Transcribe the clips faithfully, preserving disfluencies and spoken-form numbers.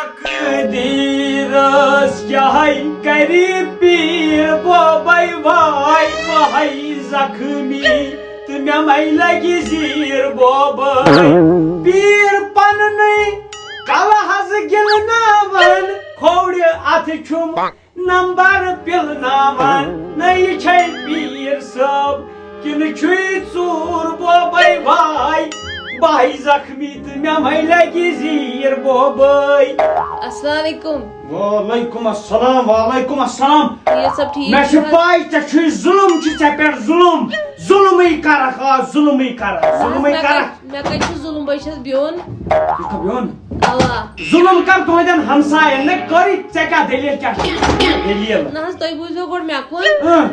تقدیٖرس کیٛاہ کرِ پیٖر بوبے، واے واے زخمی تہٕ مےٚ مَے لگہِ زیٖر بوبے۔ پیٖر پننُے کلہٕ حظ گِلناوان، کھوڑِ اتھٕ چھُم نمبر پِلناوان۔ نہ یہِ چھے پیٖر صٲب کِنہٕ چھُے ژوٗر بوبے، واے واے زخمی تہٕ مےٚ مَے لگہِ زیٖر بوبے۔ السلام علیکم۔ وعلیکم السلام، وعلیکم السلام۔ پیٖر صٲب ٹھیٖک مےٚ چھِ چھِو حظ؟ پاے ژےٚ چھُے ظُلُم، چھُ ژےٚ پٮ۪ٹھ ظُلُم، ظُلمٕے کرکھ، آ، ظُلمٕے کرکھ، نہ حظ، ظُلمٕے مےٚ کرکھ۔ کَتہِ، مےٚ کَتہِ چھُ ظُلُم، بہٕ چھَس بیوٚن۔ ژٕ چھُکھ بیوٚن؟ اَوا۔ ظُلُم کر تُہنٛدٮ۪ن ہمساین، نہ کٔرِتھ، ژےٚ کیٛاہ دٔلیٖل کیٛاہ چھِ؟ دٔلیٖل۔ نہ حظ، تُہۍ بوٗزِو گۄڈٕ مےٚ کُن۔ اۭں۔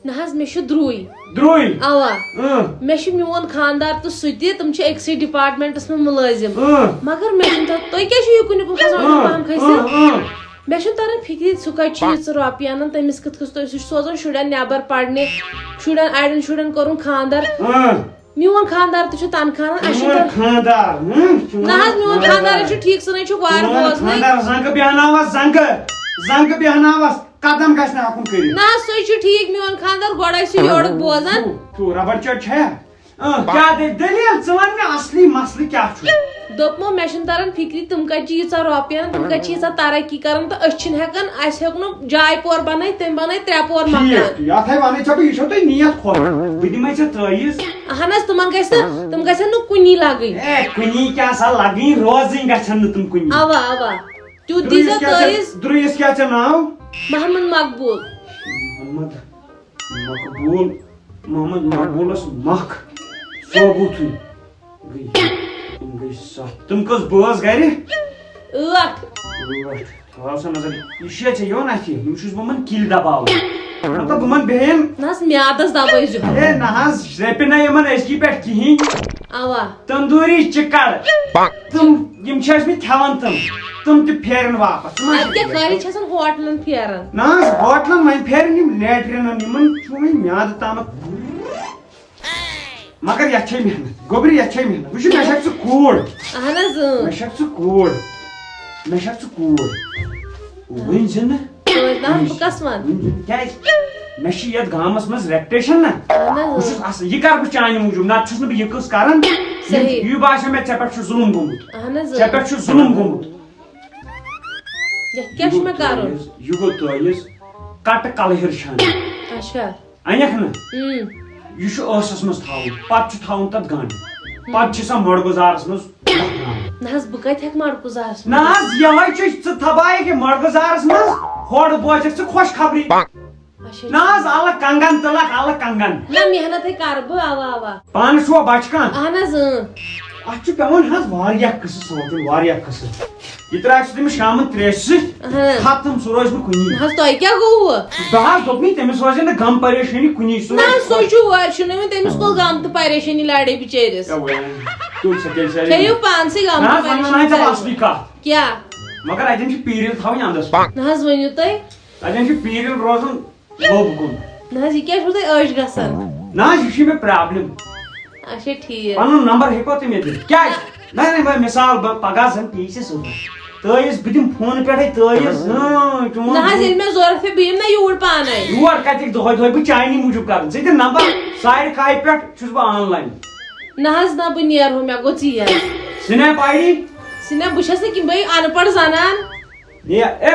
نہ حظ، مےٚ چھُ درٛوے۔ درٛوے؟ اَوا۔ اۭں۔ مےٚ چھُ میون خانٛدار تہٕ سُہ تہِ، تِم چھِ أکسٕے ڈپارٹمنٹس منٛز مُلٲزِم۔ اۭں۔ مگر مےٚ چھُنہٕ تَتھ، تُہۍ کیٛازِ چھِو یُکُن یُکُن کھسان؟ اۭں، پَہَم کھٔسِو۔ اۭں، اۭں۔ مےٚ چھُنہٕ تَران فِکرِ، سُہ کَتہِ چھُ ییٖژٕ رۄپیہِ اَنان، تٔمِس کِتھ کٔنۍ، تُہۍ، سُہ چھُ سوزان شُرٮ۪ن نٮ۪بر پَرنہِ، شُرٮ۪ن، اَڑٮ۪ن شُرٮ۪ن کوٚرُن خانٛدر۔ اۭں۔ میون خانٛدار تہِ چھُ تنخواہ اَنان، اَسہِ چھُنہٕ میون تَران۔ خانٛدار، ہٕم، چون نہ حظ، میون خانٛدار۔ خانٛدار چھُ ٹھیٖک، سُہ نَے چھُکھ وارٕ بوزنٕے۔ خانٛدار زنٛگہٕ بیٚہناوَس زنٛگہٕ، زنٛگہٕ بیٚہناوَس، قدم گژھِ نہٕ ہٮ۪کُن کٔرِتھ۔ نہ حظ، سُے چھُ ٹھیٖک، میون خانٛدار گۄڈَے چھُ یورُک بوزان۔ ژٕ، ژٕ ربڑ چٲٹۍ چھےٚ؟ اۭں، کیٛاہ دٔلیٖل؟ دٔلیٖل، ژٕ وَن مےٚ اَصلی مسلہٕ کیٛاہ چھُ؟ دوٚپمو، مےٚ چھُنہٕ تَران فِکرِ، تِم کَتہِ چھِ ییٖژاہ رۄپیہِ اَنان، تِم کَتہِ چھِ ییٖژاہ ترقی کَران تہٕ أسۍ چھِنہٕ ہٮ۪کان، اَسہِ ہیوٚک نہٕ جاے پور بَنٲیِتھ، تٔمۍ بَنٲے ترٛےٚ پور مکان۔ ٹھیٖک، یَتھ ہے وَنٕے ژےٚ بہٕ، یہِ چھو تۄہہِ نیت خۄش، بہٕ دِمَے ژےٚ تٲویٖز۔ اہن حظ، تِمن گژھِ نہٕ، تِم گژھن نہٕ کُنی لگٕنۍ۔ اے، کُنی کیٛاہ سا لگٕنۍ، روزٕنۍ گژھن نہٕ تِم کُنی۔ اوا، اوا۔ تیُتھ دیٖزیو درٛویِس کیٛاہ چھِ، تٲیٖز۔ درٛویِس کیٛاہ چھِ ناو؟ محمد مقبول۔ محمد مقبول، محمد مقبولس مکھ ثوبوٗتھٕے۔ گٔے، تِم گٔے ستھ۔ تِم کٔژ بٲژ گرِ؟ ٲٹھ۔ ٲٹھ۔ تھاو سا نظر، یہِ چھُ ژےٚ یِوان اَتھِ، یِم چھُس بہٕ یِمَن کِلۍ دَباوان۔ مطلب، بہٕ یِمَن بیٚہن۔ نہ حظ، میادَس دَبٲیزیو۔ ہے، نہ حظ، رٮ۪پہِ نہ یِمَن أزکی پٮ۪ٹھ کِہیٖنۍ۔ اَوا۔ تندوٗری چِکَر۔ تِم، یِم چھِ ٲسمٕتۍ کھٮ۪وان تِم۔ تِم تہِ پھیرن واپس۔ ژٕ ما اَدٕ چھَکھ کیٛاہ، خٲلی چھِ آسان ہوٹلَن پھیران۔ نہ حظ، ہوٹلَن وۄنۍ پھیرن یِم لیٹرینَن، یِمَن چھُ وۄنۍ میادٕ تامَتھ۔ مگر یتھ چھے محنت، گوٚبرِ، یتھ چھے محنت۔ وٕچھ، مےٚ چھکھ ژٕ کوٗر۔ اہن حظ، اۭں۔ مےٚ چھکھ ژٕ کوٗر۔ مےٚ چھکھ ژٕ کوٗر۔ وۄنۍ زِ نہٕ۔ توتہِ نہ حظ، بہٕ کس ونہٕ؟ وۄنۍ زِ نہٕ۔ کیٛازِ؟ مےٚ چھِ یتھ گامس منٛز reputation نا۔ اہن حظ، بہٕ چھُس اۭں۔ اصل۔ یہِ کرٕ بہٕ چانہِ موٗجوٗب، نتہٕ چھُس نہٕ بہٕ یہِ قٕصہٕ کران۔ صحیح۔ یہِ باسیو مےٚ ژےٚ پٮ۪ٹھ چھُ ظُلُم گوٚمُت۔ اہن حظ، ژےٚ اۭں۔ پٮ۪ٹھ چھُ ظُلُم گوٚمُت۔ یتھ کیٛاہ چھُ مےٚ کرُن؟ یہِ گوٚو تٲویٖز، یہِ گوٚو تٲویٖز، کٹہٕ کلہٕ ہِر چھانہِ۔ اچھا۔ انکھ نہ؟ اۭں۔ یہِ چھُ ٲسس منٛز تھاوُن، پتہٕ چھُ تھاوُن تتھ گنڈ۔ پتہٕ چھِ سۄ مۄڑگُزارس منٛز دفناوٕنۍ۔ نہ حظ، بہٕ کتہِ ہٮ۪کہٕ مۄڑگُزارس منٛز؟ نہ حظ، یہے چھُ ژٕ تھاوایکھ یہِ مۄڑگُزارس منٛز، ہورٕ بوزکھ ژٕ خۄش خبری۔ اچھا۔ نہ حظ، الہٕ کنگن تُلکھ، الہٕ کنگن۔ نہ، محنت ہے کرٕ بہٕ، اوا، اوا۔ پانہٕ چھُوا بچہٕ کانٛہہ؟ اہن حظ، اۭں۔ اتھ چھُ پٮ۪وان حظ واریاہ قٕصہٕ سونٛچُن، واریاہ قٕصہٕ۔ یہِ ترٛایَکھ ژٕ تٔمِس شامَن ترٛیشہِ سۭتۍ، اہن۔ ختم، سُہ روزِ نہٕ کُنی۔ نہ حظ، تۄہہِ کیٛاہ گوٚوٕ؟ بہٕ حظ دوٚپمَے، تٔمِس روزِ نہٕ غم پریشٲنی کُنی، سُہ نہ روزِ حظ، سُہ خۄش۔ چھُ وارِ، چھُنہٕ وۄنۍ تٔمِس کُل غم تہٕ پریشٲنی لڑے بِچٲرِس۔ اَوے، تُل سا تیٚلہِ سا۔ کھیٚیِو پانسٕے غم نہ تہٕ حظ، وۄنۍ وَنَے پریشٲنی ژےٚ بہٕ سٲرٕے۔ اَصلی کَتھ۔ کیٛاہ؟ مگر اَتٮ۪ن چھِ پیٖرِل تھاوٕنۍ اَندَس۔ نہ حظ، ؤنِو تُہۍ۔ اَتٮ۪ن چھِ پیٖرِل روزُن۔ لوٚب کُن۔ نہ حظ، یہِ کیٛازِ چھُو تۄہہِ ٲش گژھان؟ نہ حظ، یہِ چھِ مےٚ problem۔ اچھا، ٹھیٖک۔ پنُن number ہیٚکوا تُہۍ مےٚ دِتھ؟ کیٛازِ؟ نہ، نہ، وۄنۍ مثال، بہٕ پگاہ زن پیٚیہِ ژےٚ ضروٗرت۔ تٲیٖز بہٕ دِمہٕ phone پٮ۪ٹھے تٲیٖز۔ ہاں، چون نہ حظ، ییٚلہِ مےٚ ضروٗرت پیٚیہِ، بہٕ یِمہٕ نہ یوٗرۍ پانے۔ یور کتہِ ہیٚکہِ دۄہے دۄہے بہٕ چانی موٗجوٗب کرُن؟ ژےٚ دِ number، سارِ کامہِ پٮ۪ٹھ چھُس بہٕ online۔ نہ حظ، نہ، بہٕ نیرٕ ہُہ، مےٚ گوٚو ژیر۔ Snap ID؟ Snap، بہٕ چھَس نہٕ کِہیٖنۍ، بہٕ اَنپَڑھ زنان۔ یہِ، اے،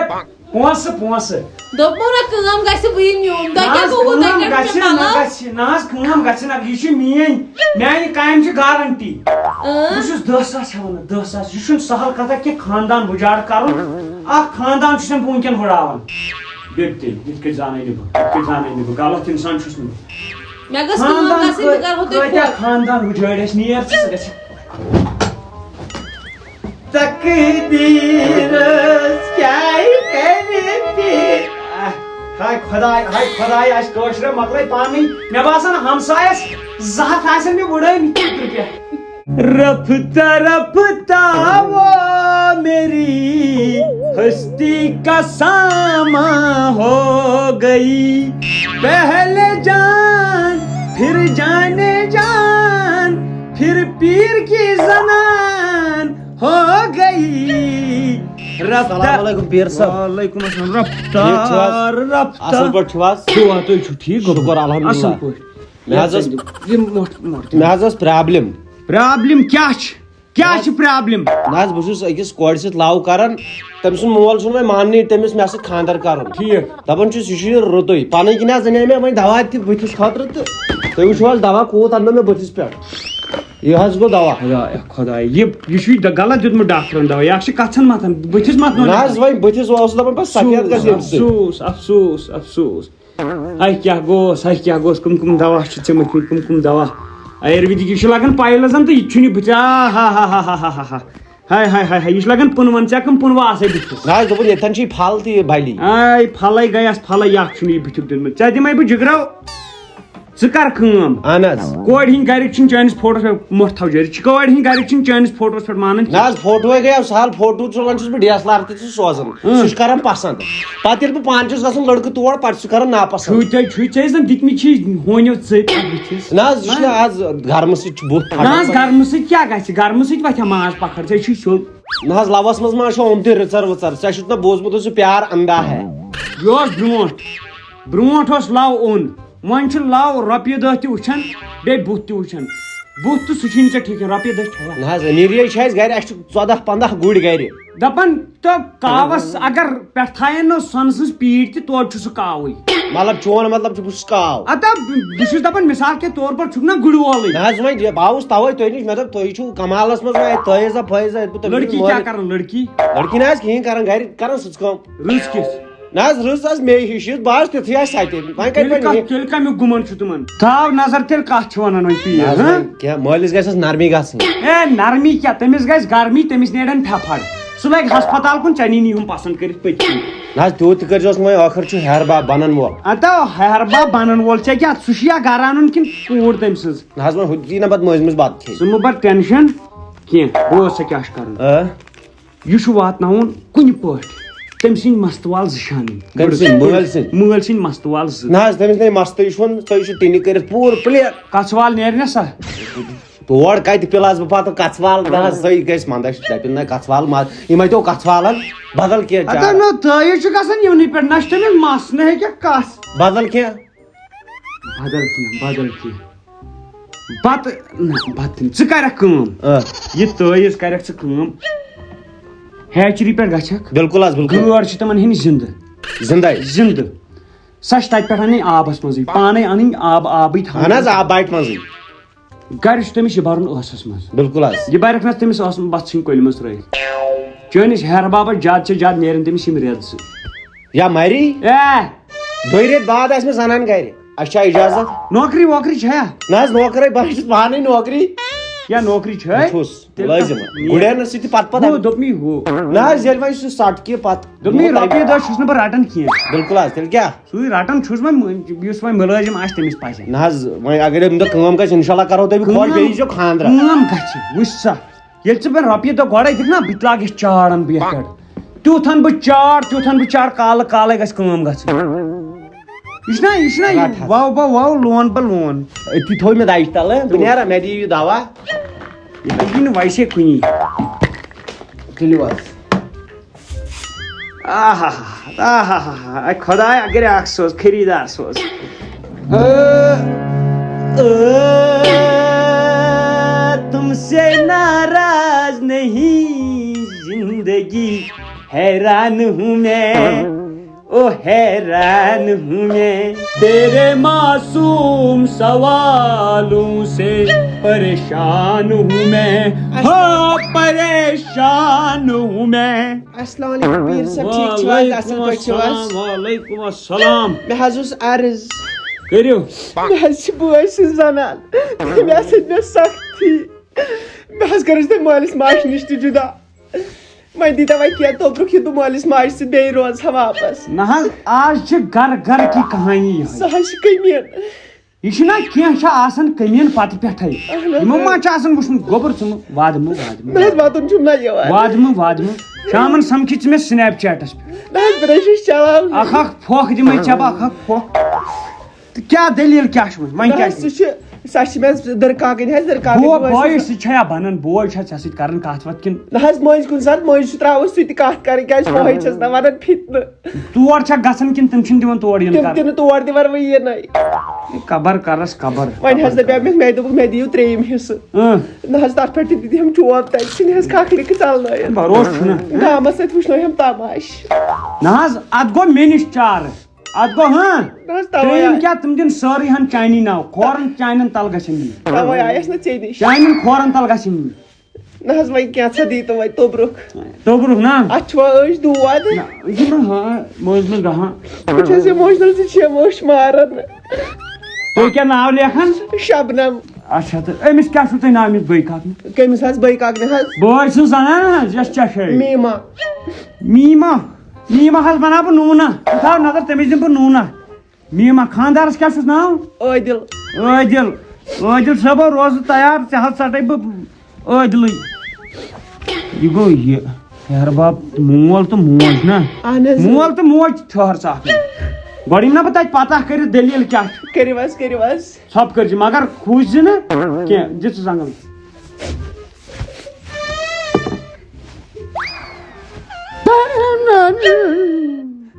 پونٛسہٕ، پونٛسہٕ۔ دوٚپمو نہ، کٲم گژھِ، بہٕ یِمہٕ یوٗرۍ۔ تۄہہِ نہ کیٛاہ حظ، گوٚوٕ؟ تۄہہِ کٲم کیٛاہ چھُ گژھِ مےٚ نہ، بَلاے؟ گژھِ نہ حظ، کٲم گژھِ نہ۔ یہِ چھِ میٛٲنۍ، میٛانہِ کامہِ چھِ guarantee۔ اۭں۔ بہٕ چھُس دَہ ساس ہٮ۪وان، دَہ ساس۔ یہِ چھُنہٕ سہل کَتھا کینٛہہ، خاندان وُجاڑ کَرُن۔ اَکھ خاندان چھُسَن بہٕ وٕنۍکٮ۪ن ہُراوان۔ بیٚیہِ تیٚلہِ، یِتھ کٔنۍ زانَے نہٕ بہٕ، یِتھ کٔنۍ زانَے نہٕ بہٕ، غلط اِنسان چھُس نہٕ بہٕ۔ مےٚ گٔژھ کٲم خاندان گژھٕنۍ، بہٕ کۭتۍ-، کَرٕہو تۄہہِ کۭتیٛاہ فون۔ خاندان وُجٲڑۍ اَسہِ، نیر ژٕ، ژٕ گژھِ۔ تقدیٖرس کیٛاہ کرِ پیٖر؟ ہاے خۄداے، ہاے خۄداے، اَسہِ کٲشرٮ۪ن مۄکلٲے پانٕے۔ مےٚ باسان، ہمسایَس زٕ ہَتھ آسن مےٚ وُڈٲومٕتۍ پِترِ پٮ۪ٹھ۔ رفتہ رفتہ وہ میری ہستی کا سامان ہو گئی۔ پہلے جان، پھر جانے جان، پھر پیر کی زنان ہو گئی۔ السلام علیکم پیٖر صٲب۔ وعلیکم السلام۔ ٹھیٖک چھِو حظ؟ رفتار، رفتار۔ اَصٕل پٲٹھۍ چھِو حظ؟ دُعا، تُہۍ چھِو ٹھیٖک؟ شُکُر الحمدللہ۔ اَصٕل پٲٹھۍ۔ مےٚ حظ ٲس، یِم موٚٹھ، موٚٹھ۔ مےٚ حظ ٲس problem۔ Problem کیٛاہ چھِ؟ کیٛاہ چھِ problem؟ نہ حظ، بہٕ چھُس أکِس کورِ سۭتۍ love کران، تٔمۍ سُنٛد مول چھُنہٕ وۄنۍ ماننٕے، تٔمِس مےٚ سۭتۍ خانٛدر کرُن۔ ٹھیٖک۔ دَپان چھُس، یہِ چھُ یہِ رُتُے، پَنٕنۍ کِنۍ حظ اَنے مےٚ وۄنۍ دوا تہِ بٕتھِس خٲطرٕ تہٕ تُہۍ وٕچھِو حظ دوا کوٗت اَنہٕ مےٚ بٕتھِس پٮ۪ٹھ۔ یہِ حظ گوٚو دوا۔ خدایا، خدایا، یہِ، یہِ چھُے د-، غلط دیُتمُت ڈاکٹرن دوا۔ یہِ اکھ چھِ کَژھن مَتھان، بٕتھِس مَتھ نہ حظ، وۄنۍ بٕتھِس اوس دَپان پَتہٕ سفید گژھِ اَمہِ سۭتۍ۔ افسوس، افسوس، افسوس۔ ہاے کیٛاہ گوٚوس، ہاے کیٛاہ گوٚوس، کٕم کٕم دوا چھِ ژےٚ مٔتھمٕتۍ، کٕم کٕم دوا؟ آیُرویدِک، یہِ چھُ لَگان پایلَزَن تہٕ یہِ تہِ چھُنہٕ یہِ بٕتھِ۔ آ ہا ہا۔ ہاے ہاے ہاے ہاے، یہِ چھُ لَگان پٕنوَن، ژےٚ کٕم پٕنوٕ آسَے بٕتھِس؟ نہ حظ، دوٚپُن ییٚتٮ۪ن چھِ یہِ پھَل تہٕ یہِ بَلی۔ آے پھَلَے گٔیَس پھَلَے، یہِ اَکھ چھُنہٕ یہِ بٕتھیُک دیُتمُت۔ ژےٚ دِمَے بہٕ جِگرو۔ ژٕ کر کٲم۔ اہن حظ۔ کورِ ہِنٛدۍ گرِکۍ چھِنہٕ چٲنِس فوٹوس پٮ۪ٹھ، مۄٹھ تھاو جٲری، چھِ کورِ ہِنٛدۍ گرِکۍ چھِنہٕ چٲنِس فوٹوس پٮ۪ٹھ مانان نہ کینٛہہ۔ حظ، فوٹوے گٔیو سہل، فوٹو تُلان چھُس بہٕ D S L R تہٕ چھُس سوزان۔ اۭں۔ سُہ چھُ کران پسنٛد۔ پتہٕ ییٚلہِ بہٕ پانہٕ چھُس گژھان لڑکہٕ تور، پتہٕ چھُ سُہ کران ناپسنٛد۔ چھُے ژےٚ، چھُے ژےٚ زن دِتمٕتۍ چھِ ہونیو ژٔپۍ اَتھ بٕتھِس۔ نہ حظ، یہِ چھُنہٕ نہ۔ آز گرمہٕ سۭتۍ چھُ بُتھ نہ حظ، پھٹان۔ گرمہٕ سۭتۍ کیٛاہ گژھِ؟ گرمہٕ سۭتۍ وۄتھِ ہا ماز پکھر، ژےٚ چھُے سیوٚد۔ نہ حظ، لوَس منٛز ما چھُ آمتُے رٕژر ؤژر؟ ژےٚ چھُتھ نہ بوٗزمُت، سُہ پیار اندھا ہے۔ یہِ اوس برونٛٹھ، برونٛٹھ اوس لو اوٚن۔ وۄنۍ چھُ لو رۄپیہِ دہ تہِ وٕچھان، بیٚیہِ بُتھ تہِ وٕچھان۔ بُتھ تہٕ سُہ چھُے نہٕ ژےٚ ٹھیٖک کینٛہہ، رۄپیہِ دہ چھےٚ۔ نہ حظ، أمیٖری چھِ اَسہِ گرِ، اَسہِ چھِ ژۄداہ پنٛداہ گُرۍ گرِ۔ دَپان تہٕ کاوَس اگر پٮ۪ٹھ تھایَن نہٕ سۄنہٕ سٕنٛز پیٖٹۍ تہِ، توتہِ چھُ سُہ کاوٕے۔ مطلب، چون مطلب چھُ، بہٕ چھُس کاو۔ اَدٕ بہٕ چھُس دَپان، مِثال کے طور پر چھُکھ نہ گُرۍ وولٕے۔ نہ حظ، وۄنۍ بہٕ آوُس تَوَے تۄہہِ نِش، مےٚ دوٚپ، تُہۍ چھِو کمالَس منٛز وۄنۍ تٲیٖزہ فٲیزہ، ییٚتہِ بہٕ تۄہہِ لڑکی کیٛاہ مٲلۍ۔ کران، لڑکی؟ لڑکی نہ حظ کِہیٖنۍ کران، گرِ کران سٕژ کٲم۔ رٕژ کِژھ؟ نہ حظ، رٕژ حظ مے ہِش، یُس بہٕ حظ تیُتھُے آسہِ سَتہِ۔ وۄنۍ کَتہِ تیٚلہِ بَنہِ کَتھ، یہِ؟ تیٚلہِ کَمیُک گُمَن چھُ تِمَن؟ تھاو نظر، تیٚلہِ کَتھ چھِ وَنان وۄنۍ پیٖر، نہ حظ، ہہ؟ وۄنۍ کیٛاہ، مٲلِس گژھٮ۪س نرمی گژھٕنۍ۔ اے، نرمی کیٛاہ؟ تٔمِس گژھِ گرمی، تٔمِس نیرن پھٮ۪پھر۔ سُہ لَگہِ ہسپتال کُن، ژےٚ نی نی ہُم پسنٛد کٔرِتھ پٔتۍ کِنۍ۔ نہ حظ، تیوٗت تہِ کٔرۍزیوس نہٕ وۄنۍ، ٲخٕر چھُ ہیہَر بب بَنَن وول۔ اَدٕ ہیہَر بب بَنَن وول، ژےٚ کیٛاہ؟ سُہ چھُ یا گرٕ اَنُن کِنہٕ کوٗر تٔمۍ سٕنٛز؟ نہ حظ، وۄنۍ ہُہ دی نہ پَتہٕ مٔنٛزۍ مٔنٛزۍ بَتہٕ کھیٚیہِ۔ ژٕ مہٕ بَر tension کینٛہہ، بوز ژےٚ کیٛاہ چھُ کَرُن۔ آ؟ یہِ چھُ واتناوُن کُنہِ پٲٹھۍ تٔمۍ سٕنٛدۍ مستہٕ وال زٕ شانٕنۍ۔ کٔمۍ سٕنٛدۍ؟ مٲلۍ سٕنٛدۍ؟ مٲلۍ سٕنٛدۍ مستہٕ وال زٕ۔ نہ حظ، تٔمِس نے مستٕے چھُنہٕ، تُہۍ چھِو تِنہِ کٔرِتھ پوٗرٕ plain۔ کَژھ وال نیرِ نہ سا؟ تور کَتہِ پِلہٕ حظ بہٕ پَتہٕ کَژھ وال؟ نہ حظ، سُہ گژھِ منٛدَچھ دَپہِ نہ کَژھ وال ما-، یِم اَتہِ کَژھ والَن، بدل کینٛہہ اَدٕ چارہ۔ نہ، تٲیٖز چھُ گژھان یِمنٕے پٮ۪ٹھ، نہ چھُ تٔمِس مَس، نہ ہیٚکہِ کَس۔ بدل کینٛہہ؟ بدل کینٛہہ، بدل کینٛہہ۔ بتہٕ، نہ، بتہٕ نہٕ۔ ژٕ کرکھ کٲم۔ آ۔ یہِ تٲیٖز کرکھ ژٕ کٲم۔ ہیچری پٮ۪ٹھ گژھکھ۔ بِلکُل حظ، بِلکُل۔ گٲڈ چھِ تِمن ہِنٛدۍ زِندٕ۔ زِندَے۔ زِندٕ۔ سۄ چھِ تَتہِ پٮ۪ٹھ اَنٕنۍ آبَس منٛزٕے۔ پانَے اَنٕنۍ آب، آبٕے تھاوُن۔ اہن حظ، آب باٹہِ منٛزٕے۔ گرِ چھُ تٔمِس یہِ بَرُن ٲسَس منٛز۔ بِلکُل حظ۔ یہِ بَرَکھ نہ تٔمِس ٲسَس منٛز، بَتہٕ ژھٕنہِ کۄلہِ منٛز ترٲیِتھ۔ چٲنِس ہیہَر بابَس زیادٕ سے زیادٕ نیرن تٔمِس یِم رٮ۪تھ زٕ۔ یا مَری؟ اے! دۄیہِ رٮ۪تھۍ بعد آسہِ مےٚ زنان گرِ۔ اَسہِ چھا اِجازت؟ نوکری ووکری چھا؟ نہ حظ، نوکرٕے، بہٕ حظ چھُس پانَے نوکری۔ یا نوکری چھے؟ بہٕ چھُس تیٚلہِ مُلٲزِم۔ کَتھ؟ گُرٮ۪ن سۭتۍ تہِ پَتہٕ پَتہٕ۔ ہُہ دوٚپمَے ہُہ۔ نہ حظ، ییٚلہِ وۄنۍ سُہ سَٹکہِ پَتہٕ۔ دوٚپمَے، یِمو تۄہہِ رۄپیہِ دَہ چھُس نہٕ بہٕ رَٹان کینٛہہ۔ بِلکُل حظ، تیٚلہِ کیٛاہ؟ سُے رَٹان چھُس وۄنۍ، یُس وۄنۍ مُلٲزِم آسہِ تٔمِس پَزِ۔ نہ حظ، وۄنۍ اگر أمۍ دۄہ کٲم گژھِ، اِنشاء اللہ کَرو تۄہہِ بہٕ خۄش، کٲم، بیٚیہِ ییٖزیو خانٛدرَس۔ کٲم گژھِ، وٕچھ سا۔ ییٚلہِ ژٕ مےٚ رۄپیہِ دَہ گۄڈَے دِکھ نا، بہٕ تہِ لاگہٕ یَتھ چاڑَن بہٕ یَتھ پٮ۪ٹھ۔ تیُتھ اَنہٕ بہٕ چاڑ، تیُتھ اَنہٕ بہٕ چاڑ، کالہٕ کالَے گژھِ کٲم گژھٕنۍ۔ یہِ چھُنہ، یہِ چھُنہ یہِ رَٹ حظ۔ وَو بہٕ وَو، لون بہٕ لون۔ أتھی تھوٚو مےٚ دَجہِ تَلہٕ، بہٕ نیرا، مےٚ دِیِو یہِ دَوا۔ یہِ لَگی نہٕ ویسے کُنی۔ تُلِو حظ۔ آہا، آہا، اے خۄدایا، اگر اکھ سوز، خریدار سوز۔ تم سے ناراض نہیں زندگی، حیران ہوں میں، او حیران ہوں میں۔ تیرے معصوم سوالوں سے پریشان ہوں میں، ہاں، پریشان ہوں میں۔ السلام علیکم پیٖر صٲب، ٹھیٖک چھِو حظ؟ اَصٕل پٲٹھۍ چھِو حظ؟ وعلیکم السلام، وعلیکم السلام۔ مےٚ حظ اوس عرض۔ کٔرِو۔ مےٚ حظ چھِ بٲے سٕنٛز زنان، تٔمۍ ہسا چھِ مےٚ سختی۔ مےٚ حظ کٔرٕس تٔمۍ مٲلِس ماجہِ نِش تہِ جُدا۔ وۄنۍ دیٖتو وۄنۍ کینٛہہ توبرُک، یُتھ بہٕ مٲلِس ماجہِ سۭتۍ بیٚیہِ روزٕ ہا واپس۔ نہ حظ، آز چھِ گرٕ گرٕ کی کہانی یِہوٚے۔ سۄ حظ چھِ کٔمیٖن۔ یہِ چھُنہ کینٛہہ چھُ آسان کٔمیٖن پتہٕ پٮ۪ٹھَے۔ اہن حظ۔ یِمو ما چھُ آسان وٕچھمُت؟ گوٚبُر ژٕ مہٕ وادٕ مہٕ، وادٕ مہٕ۔ نہ حظ، واتُن چھُم نہ یِوان۔ وادٕ مہٕ، وادٕ مہٕ۔ شامَن سَمکھی ژٕ مےٚ Snapchatَس پٮ۪ٹھ۔ نہ حظ، بہٕ نہ حظ چھُس چلاوان۔ اَکھ اَکھ پھۄکھ دِمَے ژےٚ بہٕ، اَکھ اَکھ پھۄکھ۔ تہٕ کیٛاہ دٔلیٖل کیٛاہ چھُ وۄنۍ؟ وۄنۍ نہ کیٛاہ حظ، چھُ؟ سُہ چھُ سۄ چھِ مےٚ دٕرکاکٕنۍ حظ، دٕرکاکٕنۍ بو-، بٲے بوے چھِ۔ سۭتۍ چھا بنان؟ بوے چھا ژےٚ سۭتۍ کران کتھ وتھ کِنہٕ؟ نہ حظ، مٔنٛزۍ کُنہِ ساتہٕ، مٔنٛزۍ چھُ تراوان سُہ تہِ کتھ کرٕنۍ، کیازِ بہٕ چھَس نہ ونان فتنہٕ۔ تور چھا گژھان کِنہٕ تِم چھِنہٕ دِوان تور یُن تِم کرنہٕ؟ تہِ نہٕ تور دِوان وۄنۍ یِنَے۔ قبر کرس قبر۔ وۄنۍ حظ دپیٛاو مےٚ، مےٚ دوٚپُکھ، مےٚ دِیِو ترٛیٚیِم حصہٕ۔ اۭں۔ نہ حظ، تتھ پٮ۪ٹھ تہِ دِتِم چوب تتہِ، ژھٕنہِ حظ کھکھلہِ کہِ ژلنٲیِتھ۔ بروسہٕ چھُنہٕ۔ گامس سۭتۍ وٕچھنٲیہم تماش۔ نہ حظ، اتھ گوٚو مےٚ نِش چارٕ۔ اتھ گوٚو، ہاں۔ نہ حظ، توے ترٛیٚیِم آے۔ کیٛاہ، تِم دِن سٲرٕے ہن چاینی ناو، کھورن چاینن تل گژھن نِنۍ۔ توے آیس نہ ژےٚ نِش۔ چاینن کھورن تل گژھن نِنۍ۔ نہ حظ، وۄنۍ کینٛژھا دی تو وۄنۍ توٚبرُک۔ توٚبرُک نا؟ اتھ چھُوا أچھ دود؟ نہ، یہِ چھُنہٕ، ہاں، مٲنٛز منٛز گژھان۔ بہٕ چھَس emotional، ژٕ چھِ مےٚ أچھ ماران۔ تُہۍ کیٛاہ ناو لیکھان؟ شبنم۔ اچھا، تہٕ أمِس کیٛاہ چھُو تُہۍ ناو أمِس بٲے کاکنہِ؟ کٔمِس حظ بٲے کاکنہِ حظ؟ بٲے سٕنٛز زنان حظ، یۄس ژےٚ چھے۔ میٖما۔ میٖما؟ میٖما حظ بناو بہٕ نوٗنا۔ ژٕ تھاو نظر، تٔمِس دِمہٕ بہٕ نوٗنا۔ میٖما، خانٛدارَس کیٛاہ چھُس ناو؟ عٲدِل۔ عٲدِل۔ عٲدِل صٲبہ، روزٕ تیار، ژےٚ حظ ژَٹَے بہٕ عٲدِلٕے۔ یہِ گوٚو یہِ۔ ہیٚہَر بب، مول تہٕ موج نا؟ اہن حظ۔ مول تہٕ موج، ٹھٔہر ژٕ اَکھ۔ گۄڈٕ یِم نا بہٕ تَتہِ پَتہ کٔرِتھ دٔلیٖل کیٛاہ چھِ۔ کٔرِو حظ، کٔرِو حظ۔ ژھۄپہٕ کٔرۍ زِ، مگر کھوٗژ زِ نہٕ کینٛہہ۔ دِ ژٕ زنٛگَن۔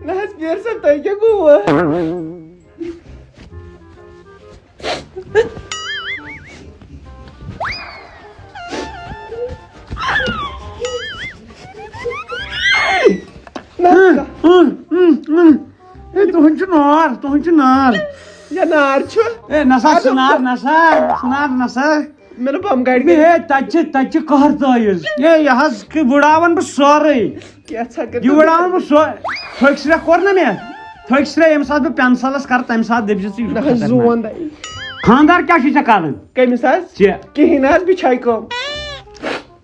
نہ حظ، پیٖر صٲب، تۄہہِ کیٛاہ گوٚوٕ؟ نہ حظ، ہے، تُہُنٛد چھُ نار، تُہُنٛد چھُ نار۔ یہِ نار چھُ۔ ہے، نسا، اَدٕ سُہ نار، نسا، سُہ نار، نسا۔ مےٚ دوٚپ، بم گاڑِ ہے، تَتہِ چھِ، تَتہِ چھِ قہر تٲیِز۔ ہے، یہِ حظ کہِ وٕڑاوَن بہٕ سورُے۔ کیٛاہ ژھا کٔرِتھ؟ یہِ وٕڑاوَن بہٕ سورُے۔ تھٔکۍ سرٛیٚہہ کوٚر نہ مےٚ؟ تھٔکۍ سرٛیٚہہ ییٚمہِ ساتہٕ بہٕ pencil-َس کَرٕ، تَمہِ ساتہٕ دٔپۍ زِ ژٕ، یہِ چھُ نہ حظ، خطرناک۔ زون دَے۔ خانٛدار کیٛاہ چھُے ژےٚ کَرُن؟ کٔمِس حظ؟ ژےٚ۔ کِہیٖنۍ نہ حظ، بِچھاے کٲم۔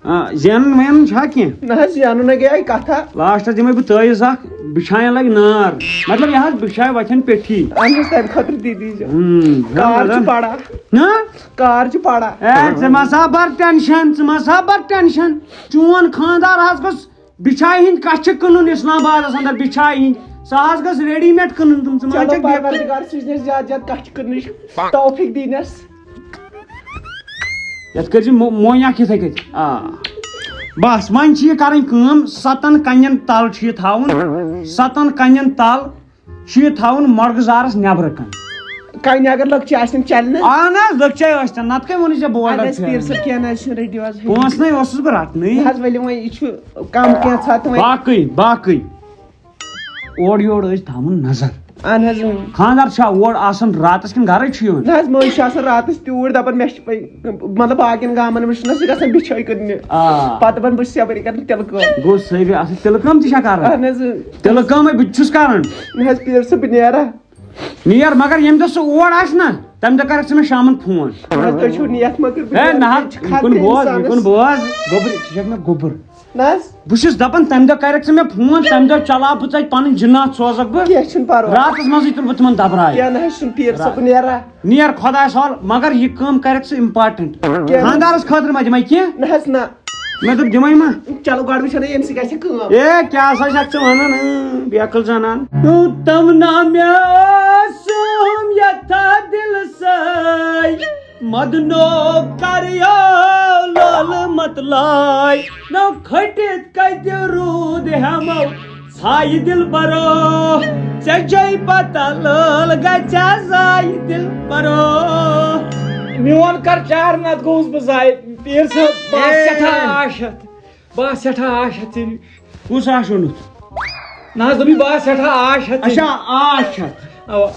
آ، زینُن وینُن چھا کینٛہہ؟ نہ حظ، زینُن نَے گٔیے کَتھا۔ Last-َس دِمَے بہٕ تٲیٖز اَکھ، بِچھایَن لَگہِ نار۔ مطلب، یہِ حظ بِچھایہِ وَتھٮ۪ن پیٚٹھی۔ اَہَن حظ، تَمہِ خٲطرٕ دی دیٖزیو۔ ہُم، کار چھُ مطلب۔ پَڑا۔ نہ؟ کار چھُ پَڑا۔ اے، ژٕ مہ سا بَر tension، ژٕ مہ سا بَر tension۔ چون خانٛدار حظ گوٚژھ بِچھایہِ ہِنٛدۍ کَچھِ کٕنُن اِسلام آبادَس اَندَر، بِچھایہِ ہِنٛدۍ۔ سُہ حظ گٔژھ ready-made کٕنُن تِم، ژٕ ما چلو، چھَکھ بے-، پروردگار سوٗزنَس زیادٕ زیادٕ کَچھِ کٕننٕچ توفیٖق دیٖنَس۔ یَتھ کٔرۍ زِ مو-، مویہِ اَکھ یِتھَے کٔنۍ۔ آ۔ بَس، وۄنۍ چھِ یہِ کَرٕنۍ کٲم، سَتَن کَنٮ۪ن تَل چھُ یہِ تھاوُن، سَتَن کَنٮ۪ن تَل چھُ یہِ تھاوُن مۄرگہٕ زارَس نٮ۪برٕ کَنۍ۔ کَنہِ اگر لۄکچہِ آسن چَلہِ نہٕ؟ اَہَن حظ، لۄکچے ٲسۍتَن، نَتہٕ کَمہِ ووٚنُے ژےٚ بوٚڑ اَدٕ اَدٕ حظ، پیٖر پھیرٕ؟ صٲب، کینٛہہ نہ حظ چھُنہٕ، رٔٹِو حظ۔ پونٛسہٕ نَے اوسُس بہٕ رَٹنٕے۔ نہ حظ، ؤلِو وۄنۍ، یہِ چھُ کَم کینٛژھا تہٕ وۄنۍ۔ باقٕے، باقٕے۔ اورٕ یورٕ ٲسۍ تھاوُن نظر۔ اہن حظ، اۭں۔ خانٛدار چھا اور آسان راتس کِنہٕ گرے چھُ یِوان؟ نہ حظ، مٔنٛزۍ چھُ آسان راتس تیوٗر دپان، مےٚ چھِ پَے، مطلب، باقین گامن منٛز چھُنہ سُہ گژھان بِچھٲے کٕننہِ۔ آ۔ پتہٕ دپان، بہٕ چھُس یپٲرۍ کران تِلہٕ کٲم۔ گوٚو صحیح، اصل تِلہٕ کٲم تہِ چھا کران؟ اہن حظ، اۭں۔ تِلہٕ کٲمے بہٕ تہِ چھُس کران۔ نہ حظ، پیٖر صٲب، بہٕ نیرا۔ نیر، مگر ییٚمہِ دۄہ سُہ اور آسہِ نہ، تمہِ دۄہ کرکھ ژٕ مےٚ شامن فون۔ نہ حظ، تُہۍ چھِو نِیتھ مۄکٕر، بہٕ ہے، چھُس نہ حظ، خطرٕ یہِ کُن بوز، یہِ اِنسانس۔ کُن بوز، گوٚبُر، ژٕ چھکھ مےٚ گوٚبُر۔ نہ حظ۔ بہٕ چھُس دَپان، تَمہِ دۄہ کَرَکھ ژٕ مےٚ فون، تَمہِ دۄہ چلاو بہٕ ژےٚ پَنٕنۍ جِنات سوزَکھ بہٕ۔ کینٛہہ چھُنہٕ پَرواے۔ راتَس منٛزٕے تُلہٕ بہٕ تِمَن دَبراے۔ کینٛہہ نہ حظ چھُنہٕ، پیٖر صٲب، بہٕ نیرا۔ نیر خۄدایَس حوال، مگر یہِ کٲم کَرَکھ ژٕ important۔ کینٛہہ نہ۔ خانٛدارَس خٲطرٕ ما دِمَے کینٛہہ؟ نہ حظ نہ۔ مےٚ دوٚپ دِمَے ما۔ چلو گۄڈٕ وٕچھو نہ ییٚمہِ سۭتۍ گژھِ کٲم۔ اے، کیٛاہ سا چھَکھ ژٕ وَنان، اۭں، بیقٕل زَنان۔ تِم نہ مےٚ سوم یَتھ دِلہٕ سۭتۍ۔ مدنو کریو لول متلاے، نو کھٹِتھ کتہِ روٗد ہٮ۪مو ژھایہِ دِلبرو، ژےٚ چھے پتہ لٲل گژھِ زایہِ دِلبرو۔ میون کر چار نتہٕ گوٚوُس بہٕ ضایہِ۔ پیٖر صٲب، بہٕ آس اے۔ سٮ۪ٹھاہ آش ہٮ۪تھ، بہٕ آس سٮ۪ٹھاہ آش ہٮ۪تھ ژےٚ نِش۔ کُس آش اوٚنُتھ؟ نہ حظ، دوٚپُے بہٕ آس سٮ۪ٹھاہ آش ہٮ۪تھ ژےٚ اچھا، نِش۔ آش ہٮ۪تھ۔ اوا۔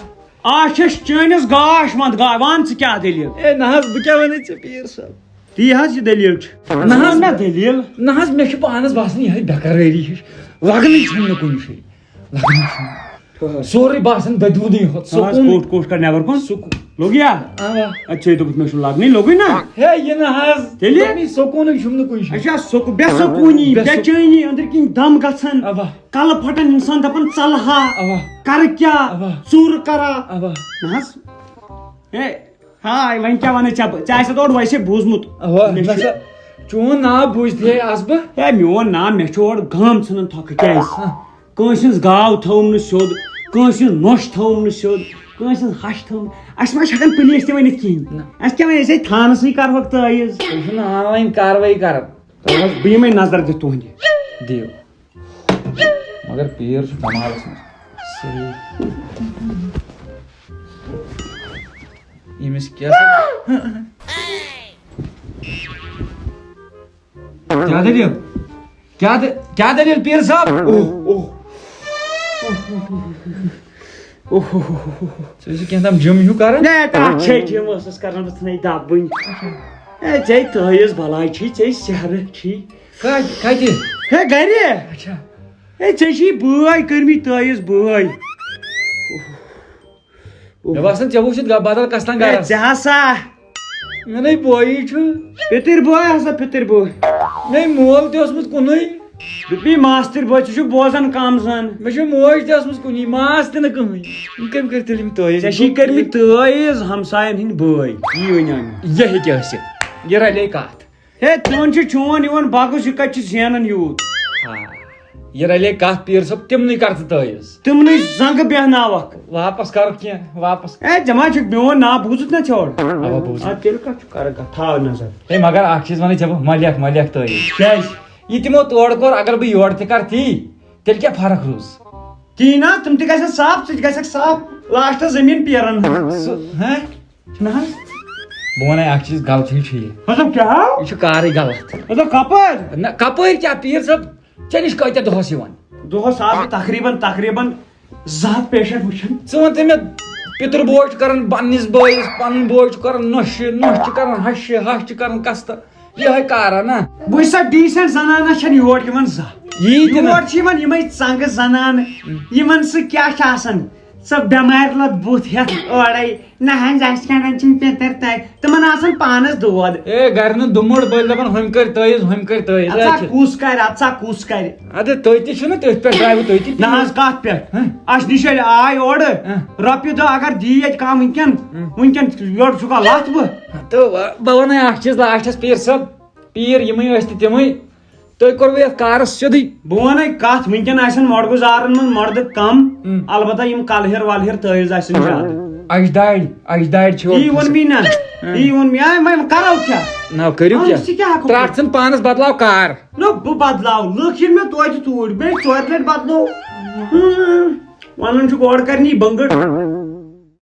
آ چھَس چٲنِس گاش وَنٛد گا-، وَن ژٕ کیٛاہ دٔلیٖل؟ اے، نہ حظ، بہٕ کیٛاہ وَنَے ژےٚ، پیٖر صٲب؟ تی حظ یہِ دٔلیٖل چھِ۔ نہ حظ۔ وَن نہ دٔلیٖل۔ نہ حظ، مےٚ چھُ پانَس باسان یِہوٚے بے قرٲری ہِش۔ لَگنٕے چھُم نہٕ کُنہِ جایہِ۔ لَگنٕے چھُم نہٕ۔ سورُے باسان دٔدوٗدٕے ہوت۔ نہ حظ، سکوٗن۔ کوٚٹ کوٚٹ کَر نٮ۪بَر کُن۔ سکوٗن۔ لوٚگ یا؟ اَوا۔ اَدٕ چھے دوٚپمُت مےٚ چھُ لَگنٕے، لوٚگُے نہ؟ ہے، یہِ نہ حظ۔ تیٚلہِ؟ دوٚپمَے سکوٗنٕے چھُم نہٕ کُنہِ جایہِ۔ اچھا، سکوٗن، بے سکوٗنی، بے بے سکوٗن۔ چینی، أنٛدٕرۍ کِنۍ دَم گژھان۔ اَوا۔ کلہٕ پھٹان، انسان دپان ژلہٕ ہا، اوا۔ کرٕ کیٛاہ؟ اوا۔ ژوٗرٕ کرا؟ اوا۔ نہ حظ۔ ہے، ہاے، وۄنۍ کیٛاہ ونہٕ ژےٚ بہٕ؟ ژےٚ آسہِ اورٕ ویسے بوٗزمُت۔ اوا، مےٚ چھُ نسا چون ناو بوٗزتھٕے آس بہٕ۔ ہے، میون ناو، مےٚ چھُ اورٕ گام ژھٕنان تھۄکہٕ۔ کیٛازِ؟ ہاں۔ کٲنٛسہِ ہٕنٛز گاو تھٲوٕم نہٕ سیوٚد، کٲنٛسہِ ہٕنٛز نۄش تھٲوٕم نہٕ سیوٚد۔ کٲنٛسہِ ہٕنٛز ہش تھٲومٕژ۔ اَسہِ ما چھِ ہٮ۪کان پُلیٖس تہِ ؤنِتھ کِہیٖنۍ۔ نہ۔ اَسہِ کیٛاہ وَنہِ؟ أسۍ ہے تھانَس نٕے کَرہوکھ تٲویٖز۔ تُہۍ چھِو نہٕ آن لاین کاروٲیی کَران۔ تُہۍ حظ، بہٕ یِمَے نظر دِتھ تُہٕنٛدِ۔ دِیِو۔ مگر پیٖر چھُ کمالَس منٛز۔ صحیح۔ ییٚمِس کیٛاہ سا، کیٛاہ دٔلیٖل؟ کیٛاہ دٔ-، کیٛاہ دٔلیٖل پیٖر صٲب؟ اوہ، اوہ۔ اوہ، اوہ، اوہ، اوہ۔ ژٕ ٲسِکھ کینٛہہ تام جِم ہیوٗ کران؟ ہے، تَتھ چھے جِم ٲسٕس کران، بہٕ ژھٕنے دَبٕنۍ۔ اچھا۔ ہے، ژے تٲویٖز بلاے چھی، ژے سیرٕ چھی۔ کَتہِ، کَتہِ؟ ہے، گرِ۔ اچھا۔ ہے، ژےٚ چھی بٲے کٔرمٕتۍ تٲویٖز بٲے۔ مےٚ باسان، ژےٚ وُچھِتھ گا-، بدل کس تام ہے، گرس۔ ژےٚ ہسا۔ مےٚ نے بویی چھُ۔ پِتٕرۍ بوے ہسا، پِتٕرۍ بوے۔ مےٚ مول تہِ اوسمُت کُنُے۔ دوٚپی ماستٕرۍ بوے، ژٕ چھُکھ بوزان کم زن۔ مےٚ چھُ موج تہِ ٲسمٕژ کُنی، ماس تہِ نہٕ کٕہٕنۍ۔ یِم کٔمۍ کٔرۍ تیٚلہِ یِم تٲویٖز؟ ژےٚ چھی کٔرمٕتۍ تٲویٖز ہمساین ہٕنٛدۍ بٲے، یی ؤنۍ اَنہِ۔ یہِ ہیٚکہِ ٲسِتھ۔ یہِ رلے کتھ۔ ہے، ژٕ وَن چھُ چون یِوان بغُز، یہِ کَتہِ چھُ زینان یوٗت؟ آ، یہِ رلے کَتھ پیٖر صٲب، تِمنٕے کر ژٕ تٲویٖز۔ تِمنٕے زنٛگہٕ بیٚہناوَکھ۔ واپس کَرُکھ کینٛہہ، واپس۔ ہے، ژےٚ ما چھُکھ میون ناو بوٗزُتھ نا ژھیوٚڑ؟ اَوا بوٗزُتھ۔ آ، تیٚلہِ کَتھ چھُ کَران کَتھ؟ تھاو نظر۔ ہے، مگر اَکھ چیٖز وَنَے ژےٚ بہٕ، مہ لیکھ، مہ لیکھ تٲویٖز۔ کیٛازِ؟ یہِ تِمو تورٕ کوٚر، اگر بہٕ یورٕ تہِ کَرٕ تی، تیٚلہِ کیٛاہ فرق روٗز؟ کِہیٖنۍ نہ، تِم تہِ گژھن صاف، ژٕ تہِ گژھکھ صاف۔ لاسٹَس زٔمیٖن پیرَن۔ سُہ، ہہ؟ چھُنہٕ حظ؟ بہٕ وَنَے اَکھ چیٖز، غلطٕے چھُ یہِ۔ مطلب کیٛاہ؟ یہِ چھُ کارٕے غلط۔ مطلب کَپٲرۍ؟ نہ، کَپٲرۍ کیٛاہ پیٖر صٲب؟ ژےٚ نِش کۭتیٛاہ دۄہَس یِوان؟ دۄہَس آسہٕ بہٕ تقریٖباً، تقریٖباً زٕ ہَتھ patient وٕچھان۔ ژٕ وَن تہٕ مےٚ، پِتُر بوے چھُ کَران پنٛنِس بٲیِس، پَنُن بوے چھُ کَران نۄشہِ، نۄش چھِ کَران ہَشہِ، ہَش چھِ کَران کَستہٕ۔ یِہوٚے کارا نہ؟ بہٕ چھُس سا decent زنانہ چھَنہٕ یور یِوان زانٛہہ۔ یی تہِ نہٕ۔ یور چھِ یِوان یِمَے ژنٛگہٕ زنانہٕ، یِمَن سۭتۍ کیٛاہ چھِ آسان؟ سۄ بٮ۪مارِ لد بُتھ ہٮ۪تھ اورَے، نہ حظ، اَسہِ کَران چھِنہٕ پِتٕر تہٕ تِمَن آسان پانَس دود۔ اے، گرِ نہٕ دُمُر بٔلۍ دَپان، ہُمۍ کٔرۍ تٲیٖز، ہُمۍ کٔرۍ تٲیٖز۔ اَژا اَتہِ۔ کُس کَرِ، اَژا کُس کَرِ؟ اَدٕ تُہۍ تہِ چھِو نہ تٔتھۍ پٮ۪ٹھ، درٛایوٕ تُہۍ تہِ۔ نہ حظ، کَتھ پٮ۪ٹھ؟ ہہ؟ اَسہِ نِش ییٚلہِ آے اورٕ، ہہ؟ رۄپیہِ دَہ اگر دی ییٚتہِ کانٛہہ وٕنکٮ۪ن، ہہ؟ وٕنکٮ۪ن یورٕ چھُکھا لَتھ بہٕ؟ تہٕ وَ-، بہٕ وَنَے اَکھ چیٖز لاسٹَس، پیٖر صٲب، پیٖر یِمٕے ٲسۍ تہٕ تِمٕے۔ تۄہہِ کوٚروٕ یَتھ کارَس سیوٚدُے۔ بہٕ وَنَے کَتھ، وٕنکٮ۪ن آسن مۄڑگُز آرَن منٛز مۄڑدٕ کَم، ہُم۔ البتہ یِم کَلہٕ ہیر وَلہٕ ہیر تٲیٖز آسن زیادٕ۔ اَجہِ دارِ، اَجہِ دارِ چھِ یی ووٚن مےٚ نہ، ہُم۔ یی ووٚن مےٚ، آے وۄنۍ کَرو کیٛاہ؟ نہ، کٔرِو آ، کیٛاہ؟ أسۍ تہِ کیٛاہ ہٮ۪کو ترٛٹھ کٔرِتھ؟ ژھٕن پانَس بدلاو کار۔ نہ، بہٕ بدلاو، لُکھ یِن مےٚ توتہِ توٗرۍ، بیٚیہِ ژورِ لَٹہِ بدلو۔ ہُم، وَنان چھُکھ اورٕ کَرنی بٔنٛگٕر۔